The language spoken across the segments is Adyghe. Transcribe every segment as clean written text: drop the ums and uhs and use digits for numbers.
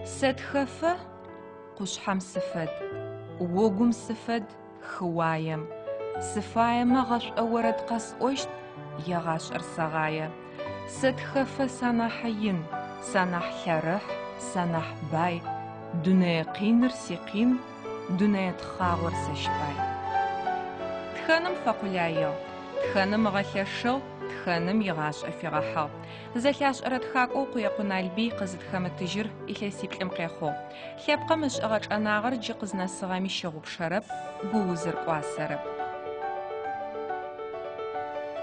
Сэтхэфэ къушъхьэм сыфэд, огум сыфэд хыуаем. Сыфаемэ гъэшӏо орэд къэсӏощт, егъашӏэр сэгъае. Сэтхэфэ санахьы ин, санахь лъэрыхь, санахь бай, дунэе къиныр сикъин, дунэе тхъагъор сэщ пай. Тхэным фэкъулаигъ, тхэным ыгъэлъэшыгъ, тхэным игъашӏэ фигъэхьыгъ. Зэлъашӏэрэ тхакӏоу Къуекъо Налбый къызытхэмытыжьыр илъэсиплӏым къехъугъ. Лъэпкъым ышӏыгъэ чӏэнагъэр джы къызнэсыгъэми щыгъупшэрэп, гуузыр кӏуасэрэп.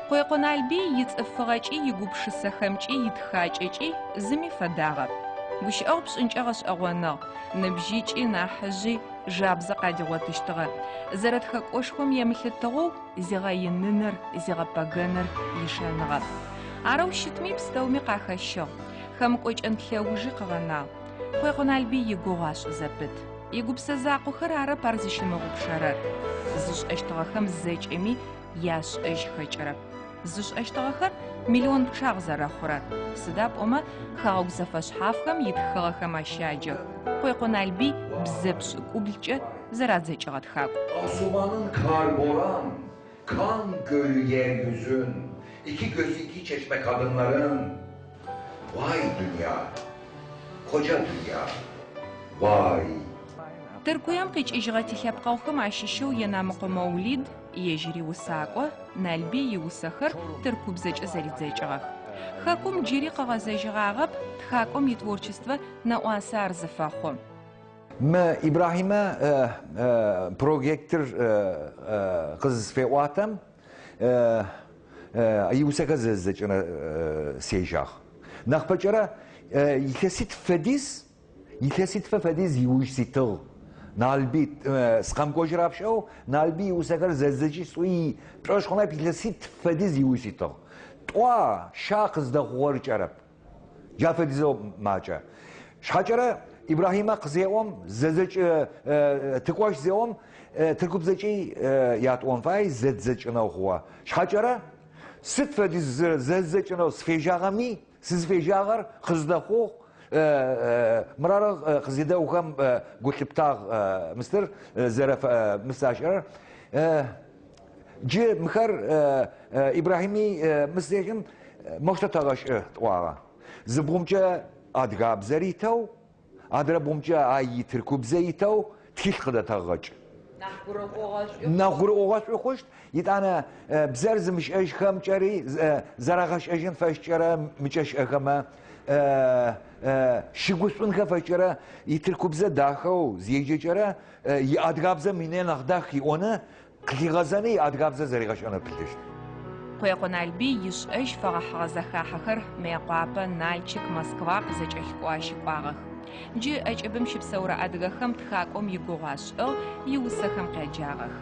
Къуекъо Налбый ицӏыфыгъэкӏи, игупшысэхэмкӏи, итхакӏэкӏи зыми фэдагъэп. Гущыӏэгъу пшӏынкӏэ гъэшӏэгъоныгъ, ныбжьыкӏи, нахьыжъи жабзэ къадигъотыщтыгъэ. Зэрэтхэкӏошхом емылъытыгъэу, зигъэиныныр, зигъэпэгэныр ишэныгъэп. Арэу щытми, пстэуми къахэщыгъ, хэмыкӏокӏэн лъэужи къыгъэнагъ. Къуекъо Налбый игугъу ашӏы зэпыт. Игупсэ закъохэр арэп ар зыщымыгъупшэрэр. Зышӏэщтыгъэхэм зэкӏэми яшӏэжь хэкӏырэп. Зышӏэщтыгъэхэр миллион пчъагъ зэрэхъурэр. Сыда пӏомэ, хэгъэгу зэфэшъхьафхэм итхыгъэхэм ащяджэх. Къуекъо Налбый бзэ пшӏыкӏублкӏэ зэрадзэкӏыгъэ тхакӏу. Asumanın kar boran, kan gölü yeryüzün, iki gözü iki çeşme kadınların. Vay dünya, koca dünya, vay. Тыркуем къикӏыжьыгъэ тилъэпкъэгъухэм ащыщэу Енамыкъо Мэулид, ежьыри усакӏо, Налбый иусэхэр тыркубзэкӏэ зэридзэкӏыгъэх. Хэкум джыри къыгъэзэжьыгъагъэп, тхакӏом итворчествэ нэӏуасэ ар зыфэхъу. Мы Ибрахьимэ проектыр къызысфеӏуатэм, иусэхэр зэздзэкӏынэу сежьагъ. Нахьыпэкӏэрэ илъэситф фэдиз, илъэситфэ фэдиз иуж ситыгъ. Налбый, сыкъэмыкӏожьырапшӏэу, Налбый иусэхэр зэздзэкӏи сӏуи, пшӏошъ хъунэп, илъэситф фэдиз иуж ситыгъ. Тӏуа, ща къыздэхъугъэр ыкӏэрэп. Джа фэдизэу макӏэ. Шъхьакӏэрэ Ибрахьимэ къызеӏом, зэдзэкӏ тыкӏощт зеӏом, тыркубзэкӏи ятӏон фай, зэдзэкӏынэу хъугъэ. Шъхьакӏэрэ сыд фэдиз зэздзэкӏынэу сыфежьагъэми, сызыфежьагъэр къыздэхъугъ, мырары къызедэӏухэм гу лъыптагъ мыстыр зэрэф мысташӏэрэр. Джы мыхэр Ибрахьими мыс зешӏым моущтэу тэгъэшӏы тӏуагъэ. Зы бгъумкӏэ адыгабзэр итэу, адрэ бгъумкӏэ ай итыркубзэ итэу тхылъ къыдэтэгъэкӏ. Нахь гурыӏогъэшӏу. Нахь гурыӏогъэшӏу хъущт. Етӏанэ бзэр зымышӏэжьхэмкӏэри зэрагъэшӏэжьын фэшӏкӏэрэ мыкӏэ щыӏэхэмэ щыгушӏунхэ фэшӏкӏэрэ итыркубзэ дахэу зеджэкӏэрэ иадыгабзэ мине нахь дах иӏоны къылъигъэзэни иадыгабзэ зэригъэшӏэнэу пылъыщт. Къуекъо Налбый ишӏэжь фэгъэхьыгъэ зэхахьэхэр Мыекъуапэ, Налчык, Москва къызэкӏэлъыкӏоу ащыкӏуагъэх. Джы ӏэкӏыбым щыпсэурэ адыгэхэм тхакӏом игугъу ашӏыгъ, иусэхэм къяджагъэх.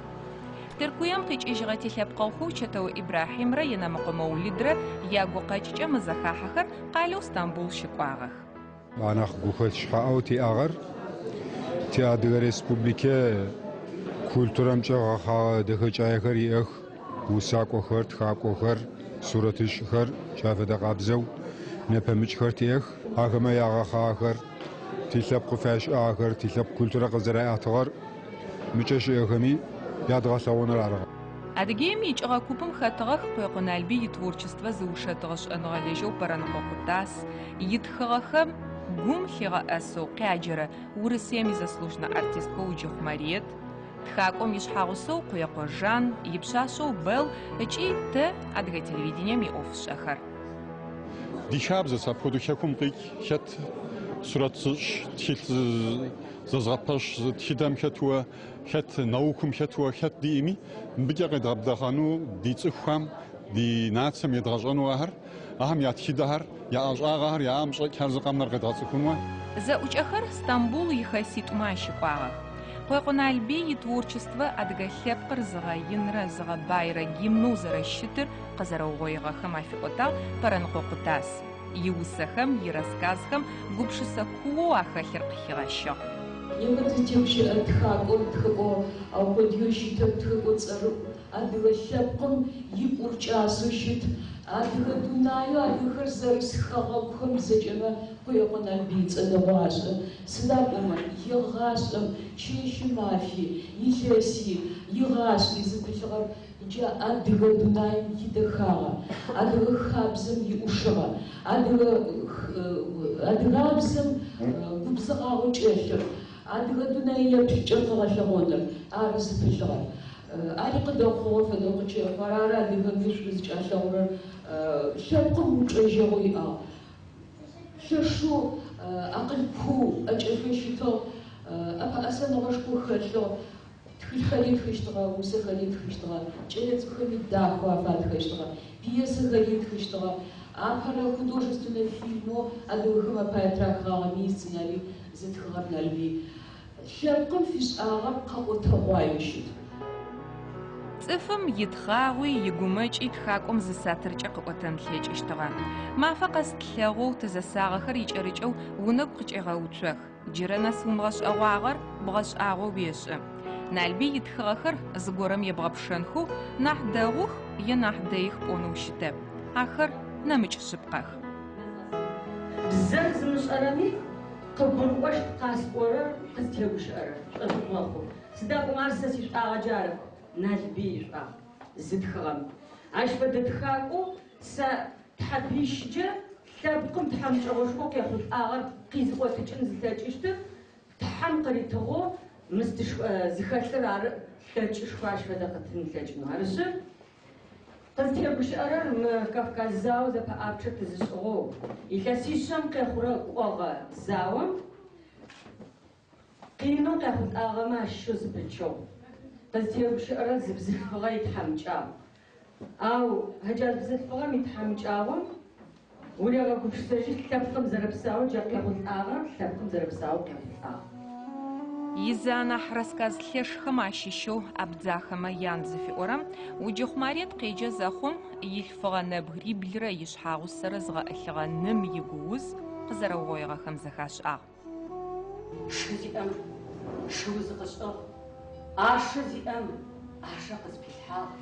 Тыркуем къикӏыжьыгъэ тилъэпкъэгъухэу Чэтэо Ибрахьимрэ Енэмыкъо Мэулидрэ ягукъэкӏкӏэ мы зэхахьэхэр къалэу Стамбул щыкӏуагъэх. Анахь гухэлъ шъхьаӏэу тиӏагъэр ти Адыгэ Республикэ культурэмкӏэ гъэхъагъэ дэхэкӏаехэр иӏэх, усакӏохэр, тхакӏохэр, сурэтышӏхэр, джа фэдэ къабзэу нэпэмыкӏхэр тиӏэх. Ахэмэ ягъэхъагъэхэр, тилъэпкъ къыфяшӏагъэхэр, тилъэпкъ культурэ къызэраӏэтыгъэр мыкӏэ щыӏэхэми ядгъэлъэгъуныр арыгъэ. Адыгеим икӏыгъэ купым хэтыгъэх Къуекъо Налбый итворчествэ зыушэтыгъэ шӏэныгъэлэжьэу Пэрэныкъо Къутас, итхыгъэхэм гум лъигъэӏэсэу къяджэрэ Урысыем изаслуженнэ артисткэу Уджыхъу Мариет, тхакӏом ишъхьэгъусэу Къуекъо Жан, ипшъашъэу Бэл ыкӏи тэ, Адыгэ телевидением иӏофышӏэхэр. Ди хабзэщ апхуэдэу хэкум къикӏ хэт сурэт зыщӏ, тхылъ зэзгъэпэщ, тхыдэм хэтуэ, хэт наукым хэтуэ, хэт диӏэми, мыбыкӏэ къедгъэблэгъэну ди цӏыхухэм, ди нацэм едгъэщӏэну ахэр, ахэм я тхыдэхэр, я ӏэщӏагъэхэр, я ӏэм щӏэкӏхэр зыкъэмыр къедгъэцӏыхунуэ. Зэӏукӏэхэр Стамбул ихэситӏумэ ащыкӏуагъэх. Къуекъо Налбый итворчествэ адыгэ лъэпкъыр зыгъэинрэ зыгъэбайрэ гимнэу зэрэщытыр къызэрэугъоигъэхэм афиӏотагъ Пэрэныкъо Къутас. Иусэхэм, ирассказхэм гупшысэ куоу ахэлъыр къыхигъэщыгъ. Непэ тызтегущыӏэ тхакӏор тхэкӏо къодыеу щытэп, тхэкӏо цӏэрыӏу, адыгэ лъэпкъым ипӏур кӏасэу щыт. Адыгэ дунаеу адыгэхэр зэрыс хэгъэгухэм зэкӏэмэ Къуекъо Налбый ыцӏэ дэгъоу ашӏэ, сыда пӏомэ игъашӏэм чэщи мафи, илъэси, игъашӏи зыпылъыгъэр джа адыгэ дунаим идэхагъэ, адыгэ хабзэм иӏушыгъэ, адыгэ адыгабзэм губзыгъагъэу кӏэлъыр, адыгэ дунэе еплъыкӏэр къыгъэлъэгъоныр ары зыпылъыгъэр. Ари къыдэхъугъэ фэдэу къытщэхъу, ары адыгэми шӏу зыкӏалъэгъурэр. Лъэпкъым упчӏэжьэгъоу иӏагъ. Лъэшэу акъыл куу ӏэкӏэлъэу щытыгъ, ӏэпэӏэсэныгъэшхо хэлъыгъ. Тхылъхэри ытхыщтыгъэ, усэхэри ытхыщтыгъэ, кӏэлэцӏыкӏухэми дахэу афатхэщтыгъэ, пьесэхэри ытхыщтыгъэ. Апэрэ художественнэ фильмэу адыгэхэм апае тырахыгъагъэми исценарий зытхыгъэр Налбый. Лъэпкъым фишӏагъэр къэӏотэгъуаеу щыт. Цӏыфым итхъагъуи игумэкӏи тхакӏом зы сатыркӏэ къыӏотэн ылъэкӏыщтыгъэ. Мафэ къэс тлъэгъоу тызэсагъэхэр икӏэрыкӏэу унэгу къыкӏегъэуцох, джырэ нэс умыгъэшӏэгъуагъэр бгъэшӏагъо уешӏы. Налбый итхыгъэхэр зыгорэм ебгъэпшэнхэу нахь дэгъух е нахь дэих пӏонэу щытэп, ахэр нэмыкӏ шъыпкъэх. Бзэр зымышӏэрэми къыгурыӏощт къасӏорэр, къызтегущыӏэрэр, пшӏошъ мэхъу. Сыда пӏомэ ар сэ сишӏуагъэкӏэ арэп, Налбый ишӏуагъ, зытхыгъэм. Ащ фэдэ тхакӏоу сэ тхьэпищкӏэ лъэпкъым тхьамыкӏэгъошхоу къехъулӏагъэр къизыӏотыкӏын зылъэкӏыщтыр Тхьэм къыритыгъэу мы зыхэлъыр ары лъэкӏышхо ащ фэдэ къытын ылъэкӏынэу. Арышъы, къызтегущыӏэрэр мы Кавказ зао зэпэӏапчъэ тызышӏыгъэу, илъэсишъэм къехъурэ кӏогъэ заом къинэу къехъулӏагъэмэ ащыщэу зы пычыгъу. Къызтегущыӏэрэр зы бзылъфыгъэ итхьамыкӏагъу. Ау джа бзылъфыгъэм итхьамыкӏагъом урегъэгупшысэжьы лъэпкъым зэрэпсаоу джа къехъулӏагъэр лъэпкъым зэрэпсаоу къехъулӏагъ. Изы анахь рассказ лъэшхэм ащыщэу Абдзахэмэ ян зыфиӏорэм Уджыхъу Марет къеджэ зэхъум, илъфыгъэ нэбгыриблырэ ишъхьагъусэрэ зыгъэӏылъыгъэ ным игууз къызэрэугъоигъэхэм зэхашӏагъ. Шы зиӏэм шыу зыкъышӏыгъ, ӏашэ зиӏэм ӏашэ къызпилъхьагъ.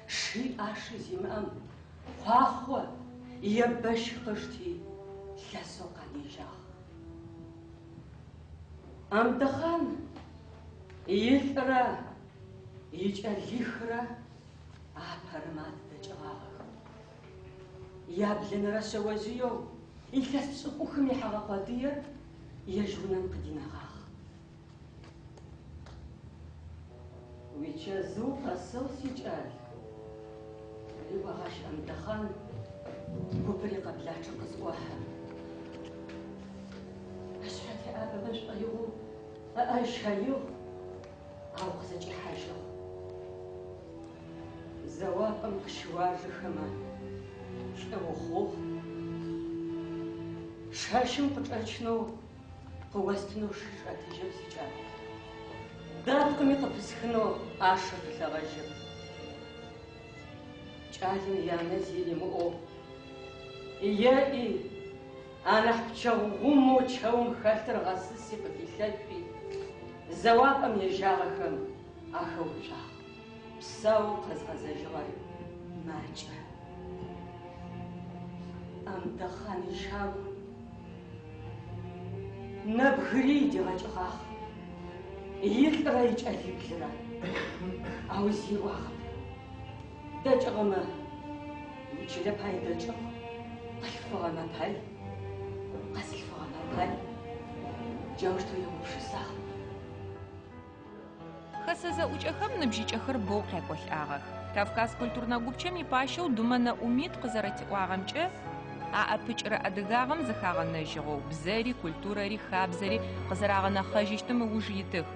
Ши ӏаши зимыӏэм куахъо е бэщ къышти, лъэсэу къанежьагъ. Амдэхъан илӏырэ икӏэлихырэ апэрэмэ адыдэкӏыгъагъэх. Яблэнэрэ шъэожъыеу илъэс пшӏыкӏухым ихьэгъэ къодыер ежь унэм къыдинэгъагъ. Уичэзыу къэсыгъ, сикӏал, риӏуагъ ащ Амдэхъан, купыр икъэблачъэ къызӏохьэм. Ышъхьэ теӏабэмэ шӏоигъоу ыӏэ ыщэигъ, ау къызэкӏихьажьыгъ. Зэуапӏэм къыщыуажэхэмэ, лӏы ухъугъ. Шэщым къычӏэчынэу къыостынэу шы чӏэтыжьэп, сикӏал. Дэпкъыми къыпысхынэу ӏашэ пылъэгъэжьэп. Кӏалэм янэ зи римыӏоу еӏи, анахь пчэгъу гъумэу чэум хэлъыр гъэсыси къыфилъэшъуи, зэуапӏэм ежьагъэхэм ахэуцуагъ. Псэу къэзгъэзэжьыгъэр макӏэ. Амдэхъан ищагу нэбгырий дигъэкӏыгъагъ, илӏырэ икӏэлиблырэ, ау зи ыӏуагъэп. Дэкӏыгъэмэ, ичылэ пай дэкӏыгъ, къылъфыгъэмэ пай, къэзылъфыгъэмэ пай, джаущтэу егупшысагъ. Хэсэ зэӏукӏэхэм ныбжьыкӏэхэр бэу къякӏолӏагъэх. Кавказ культурнэ гупчэм ипащэу Думэнэ Умит къызэрэтиӏуагъэмкӏэ, аӏэпыкӏырэ адыгагъэм зыхагъэнэжьыгъэу, бзэри, культурэри, хабзэри къызэрагъэнэхъэжьыщтым ыуж итых.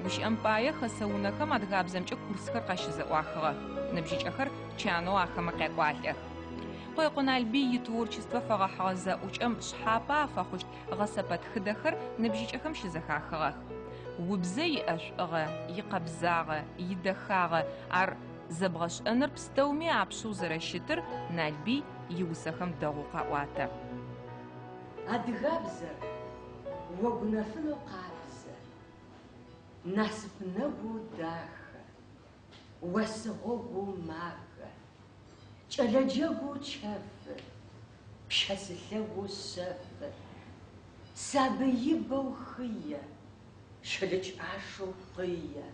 Гущыӏэм пае, хэсэ унэхэм адыгабзэмкӏэ курсхэр къащызэӏуахыгъэх. Ныбжьыкӏэхэр чанэу ахэмэ къякӏуалӏэх. Къуекъо Налбый итворчествэ фэгъэхьыгъэ зэӏукӏэм шъхьапэ афэхъущт гъэсэпэтхыдэхэр ныбжьыкӏэхэм щызэхахыгъэх. Убзэ иӏэшӏугъэ, икъэбзагъэ, идэхагъэ, ар зэбгъэшӏэныр пстэуми апшъэу зэрэщытыр Налбый иусэхэм дэгъоу къаӏуатэ. Адыгабзэр огу нэфынэу къабзэ, насып нэгоу дахэ, осы гъогоу махэ. Кӏэлэ джэгоу чэфы, пщэсы лъэгоу шъэфы, Сабый ибэу хые, щылыч ӏашэу пкъые.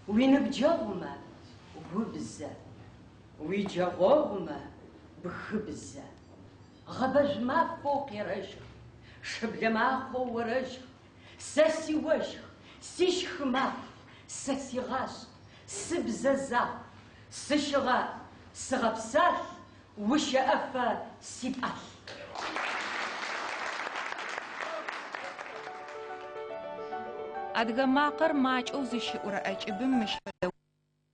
Уиныбджэгъумэ губзэ, уиджэгъогъумэ бгыбзэ. Гъэбэжъу мафэу къерэщх, шыблэ махъоу орэщх, Сэ сиощх, сищхы маф, сэ сигъашӏ, сыбзэ закъу, Сыщыгъаӏ, сыгъэпсалъ, ущэӏэфэ сипӏалъ. Адыгэ макъэр макӏэу зыщыӏурэ ӏэкӏыбым мыщ фэдэ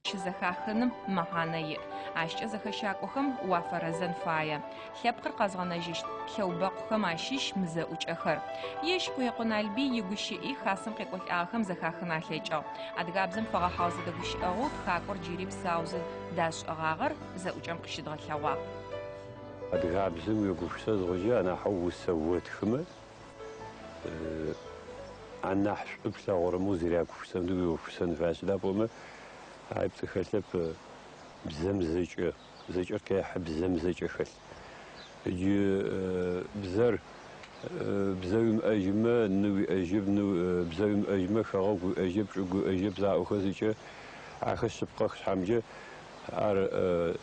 щызэхахыным мэхьанэ иӏ. Ащкӏэ зэхэщакӏохэм уафэрэзэн фае. Лъэпкъыр къэзгъэнэжьыщт лъэубэкъухэм ащыщ мы зэӏукӏэхэр. Ежь Къуекъо Налбый игущыӏи хасэм къекӏолӏагъэхэм зэхахын алъэкӏыгъ. Адыгабзэм фэгъэхьыгъэ зэдэгущыӏэгъоу тхакӏор джыри псаузэ дашӏыгъагъэр зэӏукӏэм къыщыдгъэлъэгъуагъ. Адыгабзэм уегупшысэ зыхъукӏэ, анахьэу усэ отхымэ, анахь шӏу плъэгъурэмэ узэрягупшысэм уегупшысэн фае. Сыда пӏомэ, ай пцӏы хэлъэп, бзэм зэкӏэ, зэкӏэ къехьы, бзэм зэкӏэ хэлъ. Иджы бзэр, бзэ уимыӏэжьымэ, ны уиӏэжьэп, ны, бзэ уимыӏэжьымэ, хэгъэгу уиӏэжьэп, чӏыгу уиӏэжьэп заӏохэ зыкӏэ, ахэр шъыпкъэх шъхьамкӏэ. Ар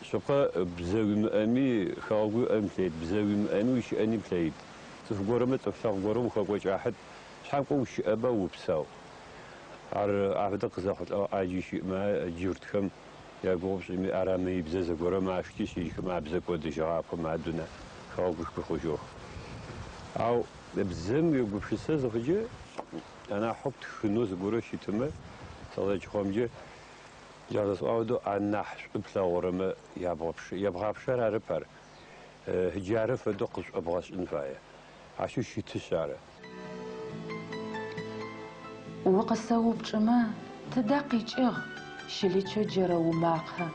шъыпкъэ, бзэ уимыӏэми, хэгъэгу уиӏэн плъэит, бзэ уимыӏэми, ущыӏэни плъэит. Цӏыф горэмэ, цӏыф лъэпкъ горэм ухэкӏокӏахьыт, шъхьэм кӏо ущыӏэба, упсэу. Ар афэдэ къызэхъулӏэгъэ ӏаджи щыӏмэ, джуртхэм ягугъу пшӏыми, арамеибзэ зэгорэм ашти, щыщхэм абзэ кӏодыжьыгъапэм адунэ хэгъэгушхо хъужьыгъ. Ау бзэм уегупшысэ зыхъукӏэ, анахьэу птхынэу зыгорэ щытымэ, сыкъызэкӏыхъомкӏэ, джа зэсӏуагъ фэдэу анахь шӏу плъэгъурэмэ ябгъэпшы, ебгъапшэр арэп ар. Джары фэдэу къызшӏобгъэшӏын фае. Ащэу щытышъ ары. Укъысэупчӏымэ, тыдэ къикӏыгъ щылычэу джэрэ умакъэ?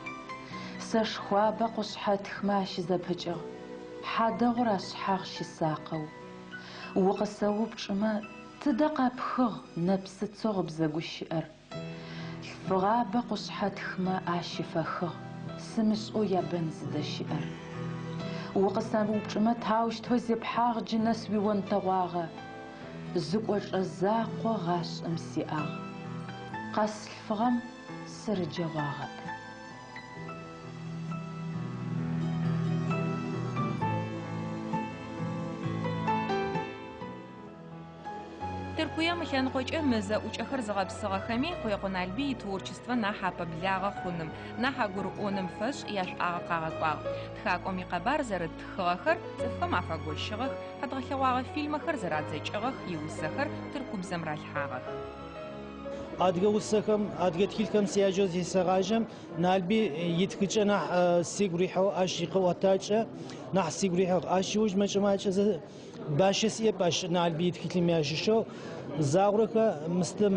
Сэшхуабэ къушъхьэтхмэ ащызэпыкӏыгъ, хьадэгъур ашъхьагъ щысакъэу. Укъысэупчӏымэ, тыдэ къэпхыгъ нэпсыцэу гъыбзэ гущыӏэр? Лъфыгъабэ къушъхьэтхмэ ащыфэхыгъ, сымышӏэу ябын зыдэщыӏэр. Укъысэмыупчӏымэ, таущтэу зепхьагъ джы нэс уионтэгъуагъэ? Зы кӏочӏэ закъо гъашӏэм сиӏагъ, къэслъфыгъэм сырыджэгъуагъэп. Тыркуем ылъэныкъокӏэ мы зэӏукӏэхэр зыгъэпсыгъэхэми Къуекъо Налбый итворчествэ нахь апэблагъэ хъуным, нахь агурыӏоным фэшӏ яшӏуагъэ къагъэкӏуагъ. Тхакӏом икъэбар зэрыт тхыгъэхэр цӏыфхэм афагощыгъэх, къэдгъэлъэгъуагъэ фильмэхэр зэрадзэкӏыгъэх, иусэхэр тыркубзэм ралъхьагъэх. Адыгэ усэхэм, адыгэ тхылъхэм сяджэу зесэгъажьэм, Налбый итхыкӏэ нахь сигу рихьыгъ, ащ икъэӏотакӏэ нахь сигу рихьыгъ. Ащ ыуж мэкӏэ-макӏэзэ Бащэ сиӏэп ащ Налбый итхылъым ящыщэу. Загъорэхэ мыстым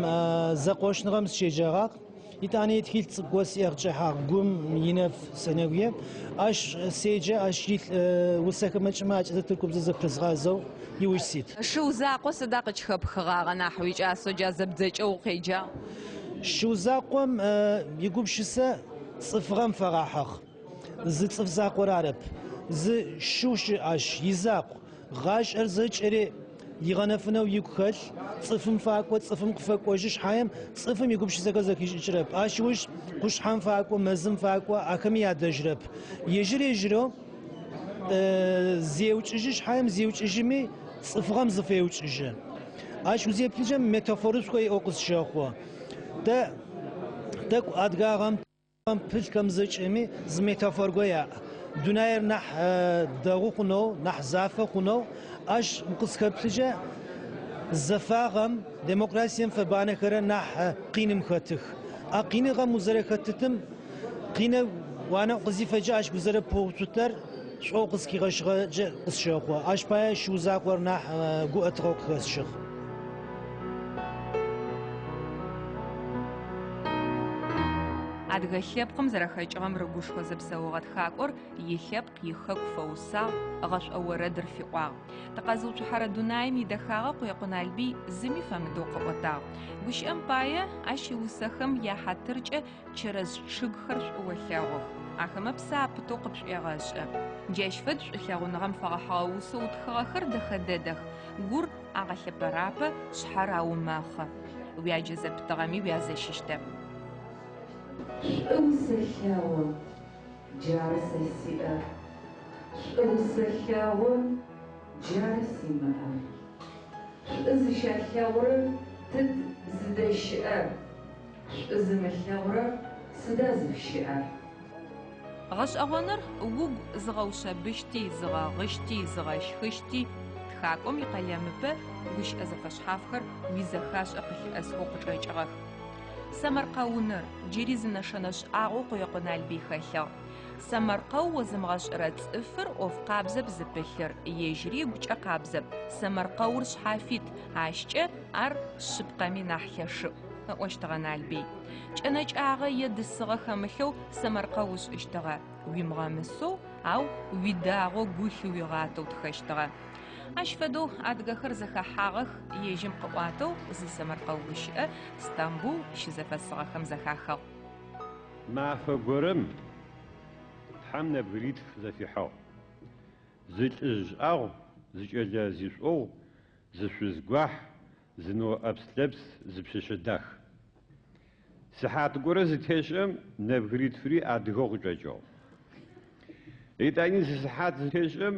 зэкъошныгъэм сыщеджэгъагъ. Итӏанэ итхылъ цӏыкӏу сиӏэ къыкӏэхьагъ Гум инэф сэнэгуе. Ащ седжэ, ащ илъ усэхэр мэкӏэ-макӏэзэ тыркубзэ зэпрызгъазэу иуж сит. Шыу закъо сыда къыкӏхэпхыгъагъэ нахь уикӏасэу джа зэбдзэкӏэу укъеджагъ? Шыу закъом игупшысэ цӏыфыгъэм фэгъэхьыгъ. Зы цӏыф закъор арэп, зы шыу щыӏ ащ, изакъу. Гъашӏэр зэкӏэри игъэнэфынэу игу хэлъ, цӏыфым факӏо, цӏыфым къыфэкӏожьы шъхьаем, цӏыфым игупшысэхэр зэхишӏыкӏырэп. Ащ ыуж къушъхьэм факӏо, мэзым факӏо, ахэми ядэжьырэп. Ежьыр-ежьырэу зеукӏыжьы шъхьаем, зеукӏыжьыми цӏыфыгъэм зыфеукӏыжьы. Ащ узеплъыкӏэ метафорышхо иӏэу къысщэхъу. Тэ тӏэкӏу адыгагъэм. Пылъхэм зэкӏэми зы метафор го яӏ. Дунаир нахь дэгъу хъунэу, нахь зафэ хъунэу, ащ укъызхэплъыкӏэ зэфагъэм, демократием фэбанэхэрэр нахь къиным хэтых. А къиныгъэм узэрэхэтытым, къинэ уанэӏу къызифэкӏэ ащ узэрэпэуцутэр шӏоу къызхигъэщыгъэкӏэ къысщэхъу. Ащ пае шыу закъор нахь гуӏэтыгъэу къыхэсщыгъ. Адыгэ лъэпкъым зэрэхэкӏыгъэм рыгушхозэ псэугъэ тхакӏор илъэпкъ, ихэку фэусагъ, гъэшӏо орэдыр фиӏуагъ. Тыкъэзыуцухьэрэ дунаим идэхагъэ Къуекъо Налбый зыми фэмыдэу къыӏотагъ. Гущыӏэм пае, ащ иусэхэм яхьатыркӏэ чэрэз чъыгхэр шӏу олъэгъух. Ахэмэ псэ апытэу къыпшӏуегъэшӏы. Джащ фэд шӏулъэгъуныгъэм фэгъэхьыгъэ усэу ытхыгъэхэр дэхэ дэдэх, гур агъэлъэпэрапэ, шъхьэр аумэхъы. Уяджэ зэпытыгъэми уязэщыщтэп. Шӏу усэлъэгъу, джары сэ сиӏэр. Шӏу усэлъэгъу, джары симыӏэр. Шӏу зыщалъэгъурэр тыд зыдэщыӏэр? Шӏу зымылъэгъурэр сыда зыфыщыӏэр? Гъэшӏэгъоныр угу зыгъэушъэбыщти, зыгъэгъыщти, зыгъэщхыщти, тхакӏом икъэлэмыпэ гущыӏэ зэфэшъхьафхэр уизэхашӏэ къылъыӏэсхэу къычӏэкӏыгъэх. Сэмэркъэуныр, джыри зы нэшэнэ шӏагъоу Къуекъо Налбый хэлъыгъ. Сэмэркъэу озымыгъэшӏэрэ цӏыфыр ӏоф къабзэп зыпылъыр, ежьыри ыгукӏэ къабзэп, сэмэркъэур шъхьафит, ащкӏэ ар шъыпкъэми нахь лъэшыӏу, ыӏощтыгъэ Налбый. Кӏэнэкӏагъэ е дысыгъэ хэмылъэу сэмэркъэу ышӏыщтыгъэ, уимыгъэмысэу, ау уидагъо гу лъыуигъатэу тхэщтыгъэ. Ащ фэдэу адыгэхэр зэхэхьагъэх, ежьым къыӏуатэу зы сэмэркъэу гущыӏэ Стамбул щызэфэсыгъэхэм зэхахыгъ. Мафэ горэм Тхьэм нэбгыритф зэфихьыгъ. Зы лӏыжъ шӏагъу, зы кӏэлэ зишӏугъу, зы шъуз гуахь, зы ныо ӏэпс-лъэпс, зы пшъэшъэ дах. Сыхьат горэ зытешӏэм нэбгыритфыри адыгэу къычӏэкӏыгъ. Етӏани зы сыхьат зытешӏэм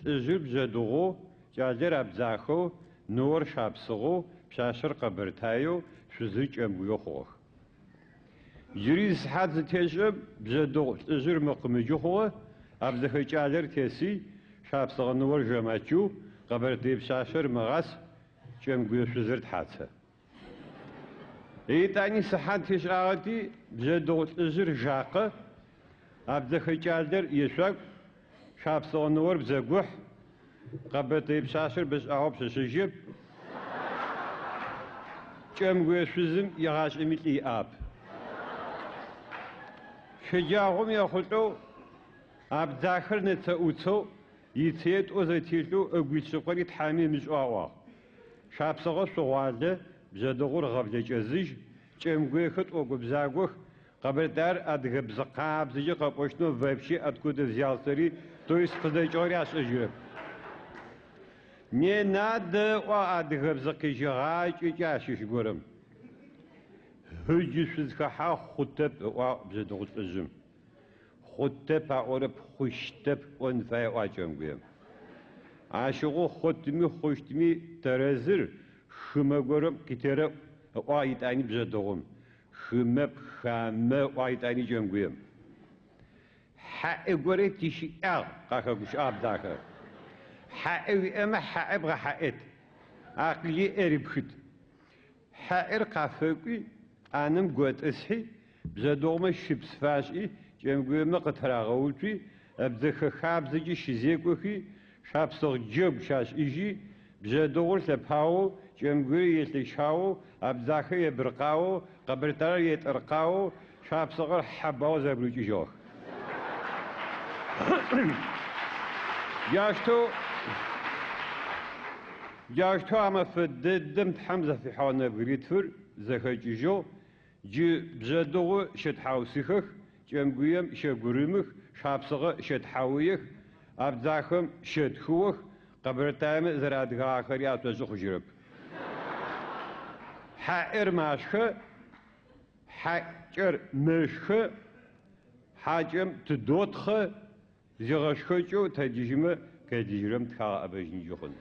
лӏыжъыр бжъэдыгъоу, кӏалэр абдзахэу, ныор шапсыгъэу, пшъашъэр къэбэртаеу, шъузыр кӏэмгуеу хъугъэх. Джыри зы сыхьат зытешӏэм бжъэдыгъу лӏыжъыр мыкъымыджы хъугъэ, абдзэхэ кӏалэр теси, шапсыгъэ ныор жэмачыу, къэбэртэе пшъашъэр мыгъас, кӏэмгуе шъузыр тхьацэ. Етӏани сыхьат тешӏагъэти, бжъэдыгъу лӏыжъыр жакъэ, абдзэхэ кӏалэр ешъуакӏу, шапсыгъэ ныор бзэгухь, къэбэртэе пшъашъэр бэшӏагъэу пшъэшъэжьыеп, кӏэмгуе шъузым егъашӏэми лӏы иӏап. Щэджагъом ехъулӏэу абдзахэр нэцэ-ӏуцэу, ицые тӏо зэтелъэу ыгу илъ шъыпкъэри тхьами ымышӏэу аӏуагъ. Шапсыгъэ шъугъуалэ, бжъэдыгъур гъэблэкӏэзыжь, кӏэмгуехэр тӏогубзагох, къэбэртаер адыгэбзэ къабзэкӏэ къэпӏощтмэ вообще откуда взялся-ри, то есть къыздэкӏыгъэри ашӏэжьырэп. Не надо ыӏуагъ адыгэбзэ къежьэгъакӏэкӏэ ащыщ горэм. Ыджы шъузхэхьагъ хъутэп, ыӏуагъ бжъэдыгъу лӏыжъым. Хъутэп аӏорэп, хъущтэп пӏон фае, ыӏуагъ кӏэмгуем. Ащыгъум хъутми хъущтми тэрэзыр хымэ горэм къытерэӏу, ыӏуагъ итӏани бжъэдыгъум. Хымэп, хамэ, ыӏуагъ итӏани кӏэмгуем. Хьаӏе горэ тищыӏагъ, къахэгущыӏагъ абдзахэр. Хьаӏе уиӏэмэ, хьаӏе бгъэхьаӏет, акъыли ӏерипхыт. Хьаӏер къафэкӏуи, ӏанэм готӏысхьи, бжъэдыгъумэ щыпс фашӏи, кӏэмгуемэ къытырагъэуцуи, абдзэхэ хабзэкӏи щызекӏохи, шапсыгъ джэгу щашӏыжьи, бжъэдыгъур лъэпаоу, кӏэмгуер елъэщаоу, абдзахэр ебыркъаоу, къэбэртаер етӏыркъаоу, шапсыгъэр хьэбаоу зэбгырыкӏыжьыгъэх. Джаущтэу Джаущтэу а мэфэ дэдэм Тхьэм зэфихьыгъэ нэбгыритфыр зэхэкӏыжьыгъ, джы Бжъэдыгъу щэтхьаусыхэх, Кӏэмгуем щэгурымых, Шапсыгъэ щэтхьауех, Абдзахэм щэтхыох, Къэбэртаемэ зэрэадыгагъэхэри ашӏошъы хъужьырэп. Хьаӏер машхэ, хьакӏэр мэшхэ, хьакӏэм тыдотхъэ, зигъэшхэкӏэу тэджыжьымэ, къелыжьырэм тыхагъэӏэбэжьынкӏи хъун.